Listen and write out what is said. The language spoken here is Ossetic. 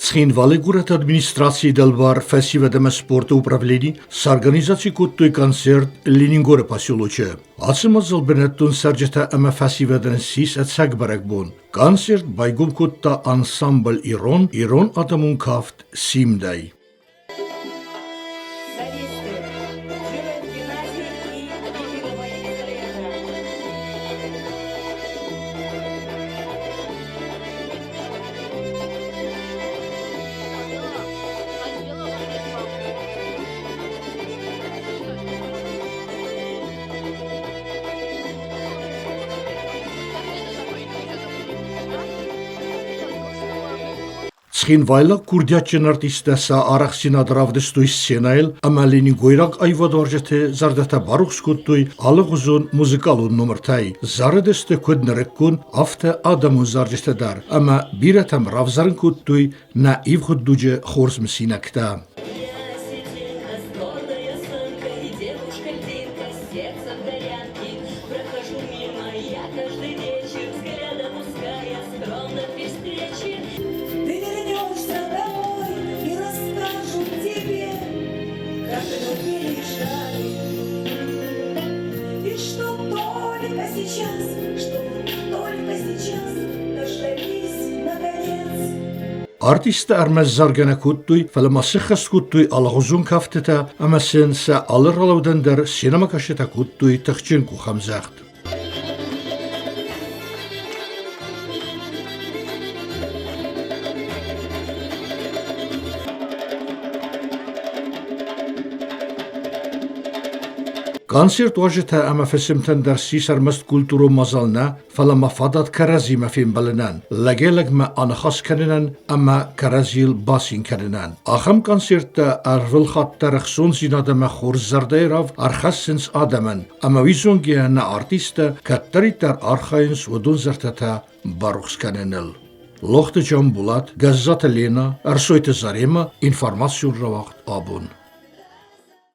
Цхинвалы горӕты администрацийы дӕлбар фӕсивӕд ӕмӕ спорты управлени сорганизаци кодтой концерт Ленингоры поселочы. Ацы мадзал бынӕттон цӕрджытӕ ӕмӕ фӕсивӕдӕн ссис ӕцӕг бӕрӕгбон. Концерт байгом кодта ансамбль «Ирон» ирон адӕмон кафт «Симдӕй». Солисты Жиров Геннадий и Ефимова Елизавета. Цхинвайлаг курдиатджын артисттӕ сӕ арӕхстдзинад равдыстой сценӕйыл ӕмӕ ленингойраг аивадуарзджыты зӕрдӕтӕ барухс кодтой алыгъуызон музыкалон номыртӕй. Зарыдысты куыд нырыккон, афтӕ адӕмон зарджытӕ дӕр ӕмӕ бирӕтӕм равзарын кодтой нӕ ивгъуыд дуджы хорз мысинӕгтӕ. Прохожу мимо я каждый вечер, взглядом уская, скромно при встрече. Ты вернешься домой и расскажут тебе, как мы переезжали. И что только сейчас, что только сейчас дождались наконец. Артисттӕ ӕрмӕст заргӕ нӕ кодтой, фӕлӕ ма сыххӕст кодтой алыгъуызон кӕфтытӕ ӕмӕ сын сӕ алы ралӕудӕн дӕр сценӕмӕкӕсджытӕ кодтой тыхджын къухӕмдзӕгъд. Концерт уазджытӕ ӕмӕ фысымтӕн дӕр ссис ӕрмӕст культурон мадзал нӕ, фӕлӕ ма фадат кӕрӕдзимӕ фембӕлынӕн, лӕгӕй-лӕгмӕ аныхас кӕнынӕн ӕмӕ кӕрӕдзийыл бацин кӕнынӕн. Ахӕм концерттӕ ӕрвылхатт дӕр ӕхцондзинад ӕмӕ хорз зӕрдӕйы рав ӕрхӕссынц адӕмӕн, ӕмӕ уый зонгӕйӕ нӕ артисттӕ кӕддӕриддӕр архайынц уыдон зӕрдӕтӕ барухс кӕныныл. Лохты Джамбулат, Гӕззаты Лена, Ӕрсойты Заремӕ, информацион рауагъд абон.